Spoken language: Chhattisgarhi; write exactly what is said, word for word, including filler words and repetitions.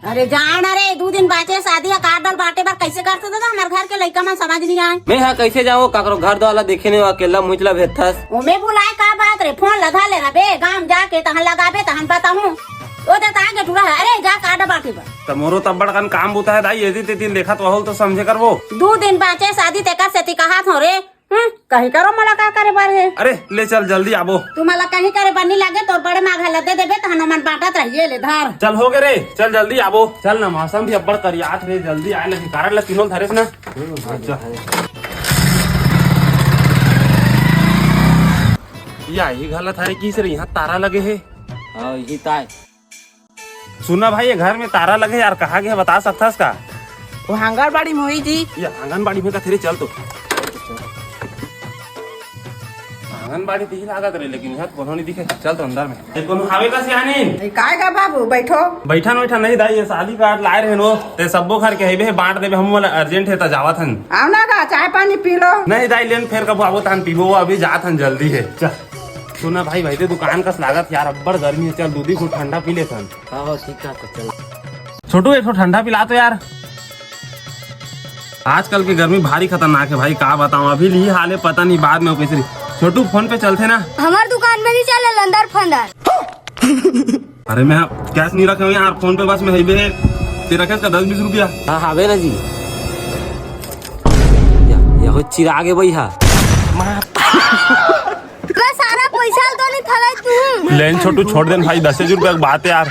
अरे जान, अरे दू दिन बाचे शादी ह, कार्ड ल बांटे बर कैसे करथे दादा? हमर घर के लइका मन समझ नहीं आए। मैं हा कैसे जाऊँ, काकरो घर द्वार ला देखे नहीं, अकेला मुचला भेजथस। ओमे बुलाए का बात रे, फोन लगा ले रबे, गांव जाके तहन लगाबे, तहन बताहूँ। ओ दे तागे टूरा है, अरे जा कार्ड बांटे बर। त मोरो तब बड़कन काम बुता है दाई, यदि ते दिन देखत वहोल तो समझे करबो। दू दिन बाचे शादी, तेकर सेती कहात हो रे। हम्म, कहीं करो, मोला का करे बर हे? अरे ले चल जल्दी आबो। तू मोला कहीं करे बर नहीं लागे, तोर बड़े माँ घर ला दे देबे, तहन ओमन बांटत रहिए, ले धर। चल हो गे रे, चल जल्दी आबो। चल ना, मौसम भी अब्बड़ करियात रे, जल्दी आए लगी, कारड ला तीनों धरेस ना। अच्छा। या ही गलत हरे, किस रे, यहाँ तारा लगे हे। हाँ, यही ताय। सुना भाई, ये घर में तारा लगे यार, कहाँ गे बता सकथस का? वो आंगनबाड़ी में होही जी। ये आंगनबाड़ी में का थे रे, चल तो। आंगनबाड़ी दिही लागत रे, लेकिन यहाँ तो कोनो नहीं दिखे। चल तो अंदर में। ए, कोनो हावे का सियानी? ए, काय गा बाबू, बैठो। बैठन वैठन नहीं दाई, ये शादी कार्ड लाए रहे नो, ते सब्बो घर के हइबे, बांट देबे, हम वाला अर्जेंट है, त जावत हन। आओ ना गा, चाय पानी पी लो। नहीं दाई, लेन फेर कबो आबो तहन पीबो, वो अभी जात हन, जल्दी है। चल। सुना भाई, भाई ते दुकान कस लागत यार, अब्बड़ गर्मी है, चल दूधी को ठंडा पी लेथन। हाँ, हाँ, ठीक है, तो चल। छोटू, एक ठो ठंडा पिला तो यार। आजकल के गर्मी भारी खतरनाक है भाई, का बताऊं, अभी ली हाल है, पता नहीं बाद में वो कैसे रही। छोटू, फोन पे चलते ना। हमार दुकान में नहीं चले लंदर फंदर। अरे मैं कैश नहीं रखे हुए यार, फोन पे बस मैं हइबे है। ते रखे इसका दस बीस रुपया। हाँ, हावे ना जी। या, या हो चिरागे भैया। मैं सारा पैसा तो नहीं थला तू। लेन छोटू, छोड़ देन भाई, दस रुपया की बात है यार।